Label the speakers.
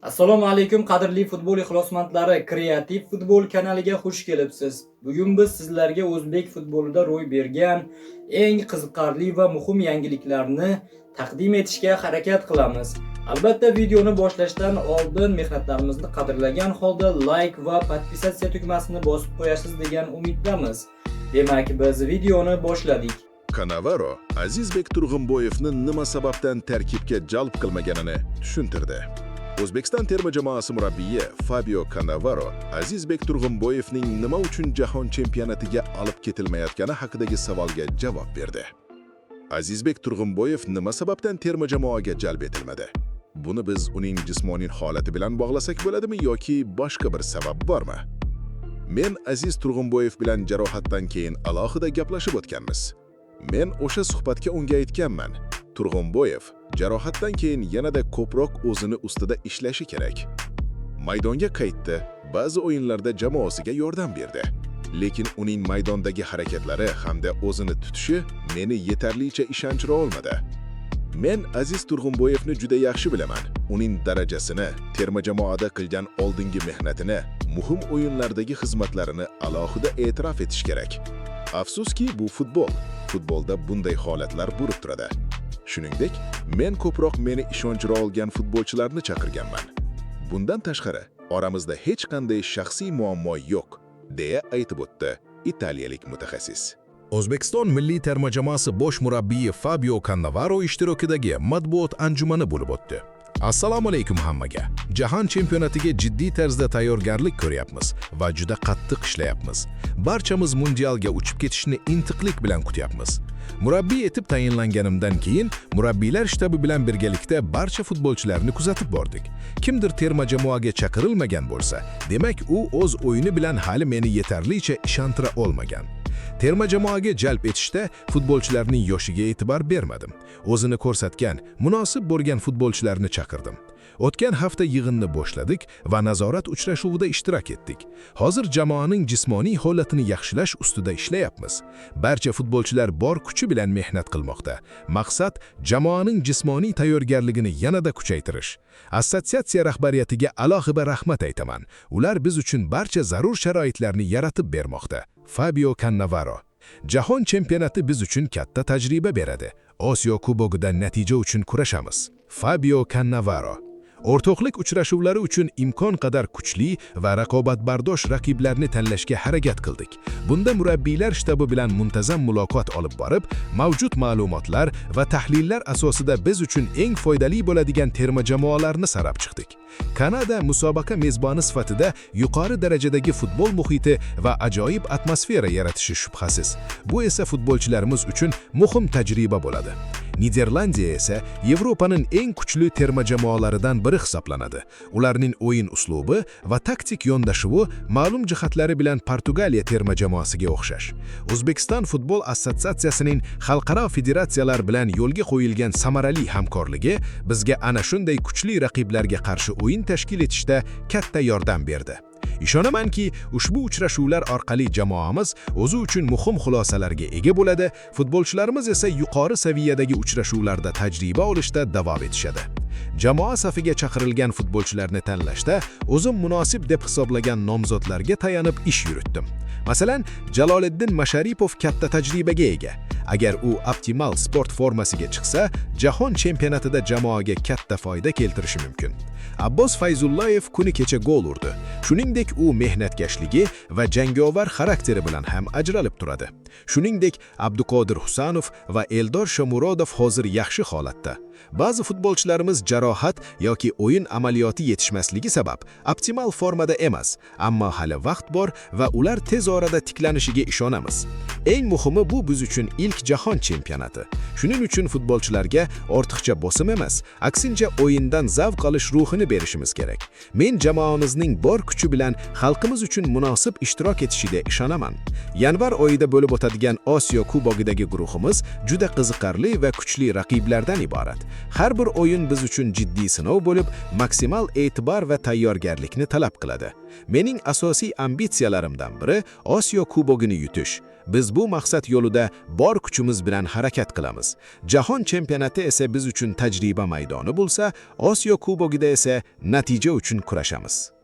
Speaker 1: Assalomu alaykum, qadrli futbol ixlosmandlari, Kreativ futbol kanaliga xush kelibsiz. Bugun biz sizlarga o'zbek futbolida ro'y bergan eng qiziqarli va muhim yangiliklarni taqdim etishga harakat qilamiz. Albatta, videoni boshlashdan oldin mehnatlarimizni qadrlagan holda like va подписаться tugmasini bosib qo'yasiz degan umiddamiz. Demak, biz videoni boshladik.
Speaker 2: Kanavaro Azizbek Turg'unboyevni nima sababdan tarkibga jalb qilmaganini tushuntirdi. O'zbekiston terma jamoasi murabbiyi Fabio Kanavaro Azizbek Turg'unboyevning nima uchun jahon chempionatiga olib ketilmayotgani haqidagi savolga javob berdi. Azizbek Turg'unboyev nima sababdan terma jamoaga jalb etilmadi? Buni biz uning jismoniy holati bilan bog'lasak bo'ladimi yoki boshqa bir sabab bormi? Men Aziz Turg'unboyev bilan jarohatdan keyin alohida gaplashib o'tganmiz. Men o'sha suhbatga unga aytganman: Turg'unboyev jarohatdan keyin yanada ko'proq o'zini ustida ishlashi kerak. Maydonga qaytdi, ba'zi o'yinlarda jamoasiga yordam berdi. Lekin uning maydondagi harakatlari hamda o'zini tutishi meni yetarlicha ishontira olmadi. Men Aziz Turg'unboyevni juda yaxshi bilaman. Uning darajasini, terma jamoada qilgan oldingi mehnatini, muhim o'yinlardagi xizmatlarini alohida e'tirof etish kerak. Afsuski, bu futbol. Futbolda bunday holatlar bo'lib turadi. Shuningdek, men ko'proq meni ishontira olgan futbolchilarni chaqirganman. Bundan tashqari, oramizda hech qanday shaxsiy muammo yo'q, deya aytib o'tdi italiyalik mutaxassis.
Speaker 3: O'zbekiston milliy terma jamoasi bosh murabbiyi Fabio Cannavaro ishtirokidagi matbuot anjumani bo'lib o'tdi. Assalomu alaykum hammaga. Jahon chempionatiga jiddiy tarzda tayyorgarlik ko'ryapmiz va juda qattiq ishlayapmiz. Barchamiz mundialga uchib ketishni intiqlik bilan kutyapmiz. Murabbiy etib tayinlanganimdan keyin murabbiylar shtabi bilan birgalikda barcha futbolchilarni kuzatib bordik. Kimdir terma jamoaga chaqirilmagan bo'lsa, demak, u o'z o'yini bilan hali meni yetarlicha ishontira olmagan. Terma jamoaga jalb etishda futbolchilarning yoshiga e'tibor bermadim. O'zini ko'rsatgan, munosib bo'lgan futbolchilarni chaqirdim. O'tgan hafta yig'inni boshladik va nazorat uchrashuvida ishtirok etdik. Hozir jamoaning jismoniy holatini yaxshilash ustida ishlayapmiz. Barcha futbolchilar bor kuchi bilan mehnat qilmoqda. Maqsad jamoaning jismoniy tayyorgarligini yanada kuchaytirish. Assotsiatsiya rahbariyatiga alohida rahmat aytaman. Ular biz uchun barcha zarur sharoitlarni yaratib bermoqda. Fabio Cannavaro. Jahon chempionati biz uchun katta tajriba beradi. Osiyo Kubogida natija uchun kurashamiz. Fabio Cannavaro. O'rtoqlik uchrashuvlari uchun imkon qadar kuchli va raqobatbardosh raqiblarni tanlashga harakat qildik. Bunda murabbiylar shtabi bilan muntazam muloqot olib borib, mavjud ma'lumotlar va tahlillar asosida biz uchun eng foydali bo'ladigan terma jamoalarni saralab chiqdik. Kanada musobaqa mezboni sifatida yuqori darajadagi futbol muhiti va ajoyib atmosfera yaratishi shubhasiz. Bu esa futbolchilarimiz uchun muhim tajriba bo'ladi. Niderlandiya esa Yevropaning eng kuchli terma jamoalaridan biri hisoblanadi. Ularning o'yin uslubi va taktik yondashuvi ma'lum jihatlari bilan Portugaliya terma jamoasiga o'xshash. O'zbekiston futbol assotsiatsiyasining xalqaro federatsiyalar bilan yo'lga qo'yilgan samarali hamkorligi bizga ana shunday kuchli raqiblarga qarshi o'yin tashkil etishda katta yordam berdi. Ishonamanki, ushbu uchrashuvlar orqali jamoamiz o'zi uchun muhim xulosalarga ega bo'ladi, futbolchilarimiz esa yuqori saviyadagi uchrashuvlarda tajriba olishda davom etishadi. Jamoa safiga chaqirilgan futbolchilarni tanlashda o'zim munosib deb hisoblagan nomzodlarga tayanib ish yuritdim. Masalan, Jaloliddin Masharipov katta tajribaga ega. Agar u optimal sport formasiga chiqsa, jahon chempionatida jamoaga katta foyda keltirishi mumkin. Abbos Fayzullayev kuni kecha gol urdi. Shuningdek, u mehnatkashligi va jangovar xarakteri bilan ham ajralib turadi. Shuningdek, Abduqodir Husanov va Eldor Shomurodov hozir yaxshi holatda. Ba'zi futbolchilarimiz jarohat yoki o'yin amaliyoti yetishmasligi sabab optimal formada emas, ammo hali vaqt bor va ular tez orada tiklanishiga ishonamiz. Eng muhimi, bu biz uchun ilk jahon chempionati. Shuning uchun futbolchilarga ortiqcha bosim emas, aksincha, o'yindan zavq olish ruhini berishimiz kerak. Men jamoamizning bor kuchi bilan xalqimiz uchun munosib ishtirok etishiga ishonaman. Yanvar oyida bo'lib o'tadigan Osiyo Kubogidagi guruhimiz juda qiziqarli va kuchli raqiblardan iborat. Har bir o'yin biz uchun jiddiy sinov bo'lib, maksimal e'tibor va tayyorgarlikni talab qiladi. Mening asosiy ambitsiyalarimdan biri Osiyo Kubogini yutish. Biz bu maqsad yo'lida bor kuchimiz bilan harakat qilamiz. Jahon chempionati esa biz uchun tajriba maydoni bo'lsa, Osiyo Kubogida esa natija uchun kurashamiz.